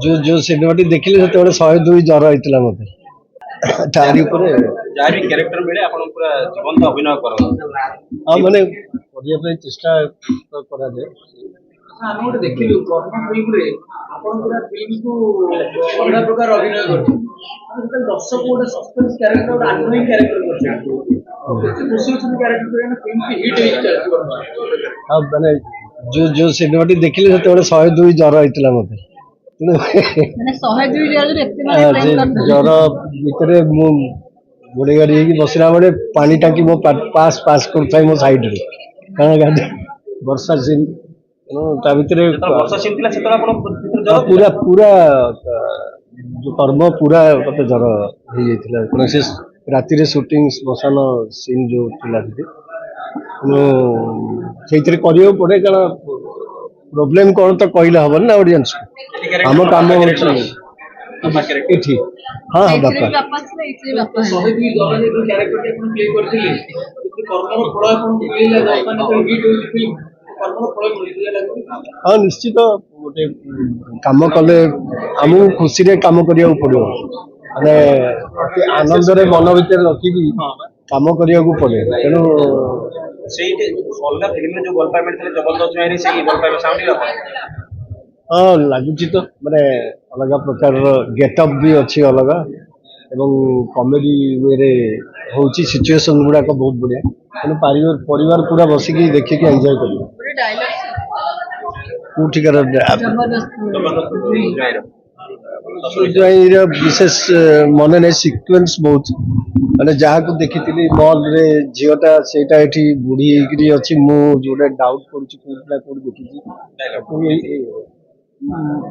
ଯୋଉ ଯୋଉ ସିନେମାଟି ଦେଖିଲି, ସେତେବେଳେ 102 ଜର ହେଇଥିଲା ମତେ। ତାରି ଉପରେ। ଯାହା ବି କ୍ୟାରେକ୍ଟର ମିଳେ, ଆପଣ ପୁରା ଜୀବନ୍ତ ଅଭିନୟ କରନ୍ତି। ହଁ, ମାନେ କରିବା ପାଇଁ ଚେଷ୍ଟା ତ କରାଯାଏ। ଆମେ ଗୋଟେ ଦେଖିଲୁ କର୍ମ ଫିଲ୍ମରେ ଆପଣ ପୁରା ଫିଲ୍ମକୁ ଅଲଗା ପ୍ରକାର ଅଭିନୟ କରିଛନ୍ତି। ଆମେ ଯେତେବେଳେ ଦର୍ଶକ ଗୋଟେ ସସ୍ପେନ୍ସ କ୍ୟାରେକ୍ଟର, ଗୋଟେ ଆନୋଇଂ କ୍ୟାରେକ୍ଟର କରିଛନ୍ତି, କେତେ ଖୁସି ଅଛନ୍ତି କ୍ୟାରେକ୍ଟର କରିବା? ଫିଲ୍ମଟି ହିଟ୍ ହେଇକି ଚାଲିଛି ବର୍ତ୍ତମାନ। ହଁ, ମାନେ ଯୋଉ ଯୋଉ ସିନେମାଟି ଦେଖିଲି, ସେତେବେଳେ 102 ଜର ହେଇଥିଲା ମତେ। ତେଣୁ ମାନେ 102 ଜରରେ ଏତେ ମାନେ ସେ ପ୍ରେମ କରିଥିଲେ। ଜର ଭିତରେ ମୁଁ ଘୋଡ଼େଇ ଗାଡ଼ି ହେଇକି ବସିଲା ବେଳେ ପାଣି ଟାଙ୍କି ମୋ ପାସ୍ ପାସ୍ କରୁଥାଏ ମୋ ସାଇଡରେ, କାରଣ ବର୍ଷା ସିନ୍। ତେଣୁ ତା ଭିତରେ ଯେତେବେଳେ ବର୍ଷା ସିନ୍ ଥିଲା, ସେତେବେଳେ ଆପଣ ଭିତରେ ଜର ପୁରା ପୁରା ଯୋଉ କର୍ମ ପୁରା ମତେ ଜର ହେଇଯାଇଥିଲା, କାରଣ ସେ ରାତିରେ ସୁଟିଂ, ଶ୍ମଶାନ ସିନ୍ ଯୋଉ ଥିଲା ସେଠି। ତେଣୁ ସେଇଥିରେ କରିବାକୁ ପଡେ, କାରଣ ପ୍ରୋବ୍ଲେମ କଣ ତ କହିଲେ ହବନି ନା ଅଡିଏନ୍ସକୁ। ଆମ କାମ ହଉଛି ବାପା କ୍ୟାରେକ୍ଟର। ଏଠି ହଁ ହଁ ସେଇଥିରେ ବାପା। ବି ବାପା ଥିଲେ, ଏଇଥିରେ ବି ବାପା ହେଲେ। 102 ଜରରେ ଯୋଉ କ୍ୟାରେକ୍ଟରଟି ଆପଣ ପ୍ଲେ କରିଥିଲେ, ଯଦି କର୍ମର ଫଳ ଆପଣଙ୍କୁ ମିଳିଲା, ବର୍ତ୍ତମାନ ଯେତେବେଳେ ହିଟ୍ ହଉଛି ଫିଲ୍ମ, କର୍ମର ଫଳ ମିଳୁଛି ଲାଗୁଛି? ହଁ, ନିଶ୍ଚିତ। ଗୋଟେ କାମ କଲେ ଆମକୁ ଖୁସିରେ କାମ କରିବାକୁ ପଡିବ, ମାନେ ଅତି ଆନନ୍ଦରେ ମନ ଭିତରେ ରଖିକି କାମ କରିବାକୁ ପଡେ। ତେଣୁ ସେଇଠି ଅଲଗା ଫିଲ୍ମରେ ଯୋଉ ଭଲ ପାଇବା ମିଳିଥିଲା, ଜବରଦସ୍ତ ଜୁଆଇରେ ସେଇ ଭଲ ପାଇବା ସାଉଣ୍ଡ ଆପଣ ହଁ, ଲାଗୁଛି ତ। ମାନେ ଅଲଗା ପ୍ରକାରର ଗେଟଅପ୍ ବି ଅଛି ଅଲଗା ଏବଂ କମେଡି ୱେରେ ହଉଛି, ସିଚୁଏସନ ଗୁଡାକ ବହୁତ ବଢିଆ। ତେଣୁ ପରିବାର ପରିବାର ପୁରା ବସିକି ଦେଖିକି ଏନ୍ଜୟ କରିବେ। ଗୋଟେ ଡାଇଲଗ। କୋଉଠିକାର? ଜବରଦସ୍ତ। ଜବରଦସ୍ତ ଜୁଆଇର। ଜୁଆଇର ବିଶେଷ ମନେ ନାହିଁ। ସିକ୍ୱେନ୍ସ ବହୁତ, ମାନେ ଯାହାକୁ ଦେଖିଥିଲି ମଲରେ ଝିଅଟା, ସେଇଟା ଏଠି ବୁଢୀ ହେଇକିରି ଅଛି। ମୁଁ ଯୋଉଟା ଡାଉଟ୍ କରୁଛି କୋଉଠି ନା କୋଉଠି ଦେଖିଛି ତାକୁ।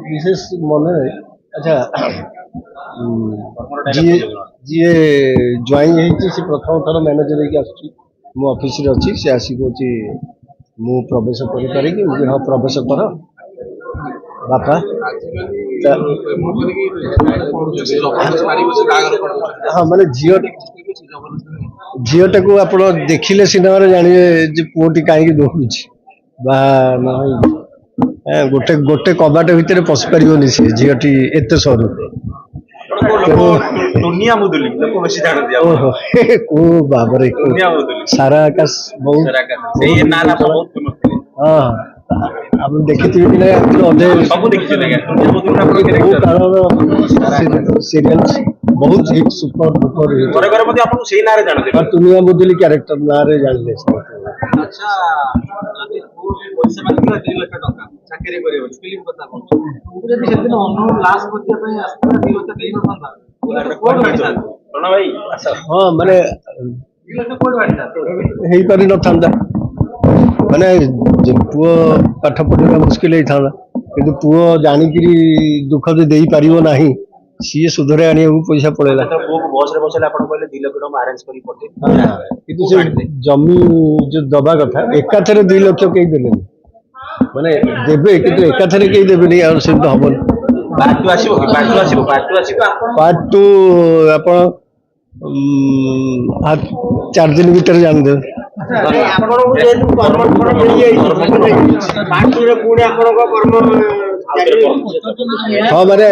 ବିଶେଷ ମନେ ନାହିଁ। ଆଚ୍ଛା, ଯିଏ ଯିଏ ଜ୍ୱାଇଁ ହେଇଛି, ସେ ପ୍ରଥମ ଥର ମ୍ୟାନେଜର ହେଇକି ଆସୁଛି। ମୁଁ ଅଫିସରେ ଅଛି, ସେ ଆସିକି କହୁଛି, "ମୁଁ ପ୍ରବେଶ କରିପାରେ କି?" ମୁଁ କହିଲି, "ହଁ, ପ୍ରବେଶ କର ବାପା।" ପ୍ରେମ କରିକି ଜବରଦସ୍ତ ମାରି ବସି ବାହାଘର କରିଦଉଛନ୍ତି। ହଁ, ମାନେ ଝିଅଟାକୁ ଆପଣ ଦେଖିଲେ ସିନେମାରେ ଜାଣିବେ ଯେ ପୁଅଟି କାହିଁକି ଦୌଡୁଛି ବା ନ ହେଇକି। ଗୋଟେ ଗୋଟେ କବାଟ ଭିତରେ ପଶି ପାରିବନି ସେ ଝିଅଟି, ଏତେ ସରୁ। ଆପଣଙ୍କୁ ଲୋକ ଦୁନିଆ ମୁଦୁଲି ଲୋକ ବେଶୀ ଜାଣନ୍ତି ଆପଣ। ଓହୋ, କୋଉ ବାବରେ! ଦୁନିଆ ମୁଦୁଲି। ସାରା ଆକାଶ ବହୁତ ସେଇ ନାଁରେ ଆପଣ ବହୁତ ଫେମସ ଥିଲେ। ହଁ, ଆପଣ ଦେଖିଥିବେ କି ନାଇଁ, ଆଗରୁ ଅଧେ ସବୁ ଦେଖିଛନ୍ତି ଆଜ୍ଞା, ଦୁନିଆ ମୁଦୁଲି ଆପଣଙ୍କ କୋଉ କ୍ୟାରେକ୍ଟର। କାଳର ସିରିଏଲ, ବହୁତ ହିଟ୍, ସୁପର ଡୁପର ହିଟ୍। ଘରେ ଘରେ ମଧ୍ୟ ଆପଣଙ୍କୁ ସେଇ ନାଁରେ ଜାଣନ୍ତି। ଟୁନିଆ ମୁଦୁଲି କ୍ୟାରେକ୍ଟର ନାଁରେ ଜାଣିଲେ ସମସ୍ତେ। ଆଚ୍ଛା, ଯଦି ପୁଅ ପଇସା ମାଗିଥିଲା 2 ଲକ୍ଷ ଟଙ୍କା ଚାକିରି କରିବ ବୋଲି, ଫିଲ୍ମ କଥା କହୁଛି, ଯଦି ସେଦିନ ଅନୁଭବ ଲାଷ୍ଟ କରିବା ପାଇଁ ଆସିଥିଲା, 2 ଲକ୍ଷ ଦେଇନଥାନ୍ତା, କୁଆଡୁ ଆଣିଥାନ୍ତା? ପ୍ରଣବ ଭାଇ, ଆସ। ହଁ, ମାନେ 2 ଲକ୍ଷ କୁଆଡୁ ଆଣିଥାନ୍ତା? ହେଇପାରି ନଥାନ୍ତା। ମାନେ ଯେ ପୁଅ ପାଠ ପଢିବା ମୁସ୍କିଲ ହେଇଥାନ୍ତା। କିନ୍ତୁ ପୁଅ ଜାଣିକିରି ଦୁଃଖ ଯେ ଦେଇପାରିବ ନାହିଁ, ସିଏ ସୁଧରେ ଆଣିବାକୁ ପଇସା ପଳେଇଲା। ଯେତେବେଳେ ପୁଅକୁ ବସରେ ବସେଇଲେ, ଆପଣ କହିଲେ 2 ଲକ୍ଷ ଟଙ୍କା ଆରେଞ୍ଜ କରି ପଠେଇ କିନ୍ତୁ ସେ ଜମି ଯୋଉ ଦବା କଥା, ଏକାଥରେ 2 ଲକ୍ଷ କେହି ଦେଲେନି। ମାନେ ଦେବେ, କିନ୍ତୁ ଏକାଥରେ କେହି ଦେବେନି, ଆଉ ସେମିତି ହବନି। ପାର୍ଟ ଟୁ ଆସିବ କି? ପାର୍ଟ ଟୁ ଆସିବ? ପାର୍ଟ ଟୁ ଆସିବ? ପାର୍ଟ ଟୁ ଆପଣ 4 ଦିନ ଭିତରେ ଜାଣିଦେବେ। ଆପଣଙ୍କୁ ଯେହେତୁ କର୍ମ ଫଳ ମିଳିଯାଇଛି, ପାର୍ଟ ଟୁ ରେ ପୁଣି ଆପଣଙ୍କ କର୍ମ ଜାରି? ହଁ, ମାନେ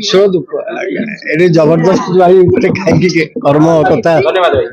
ଶୁଣନ୍ତୁ, ଏଠି ଜବରଦସ୍ତ ଭାଇ ଉପରେ କାହିଁକି କର୍ମ କଥା। ଧନ୍ୟବାଦ ଭାଇ।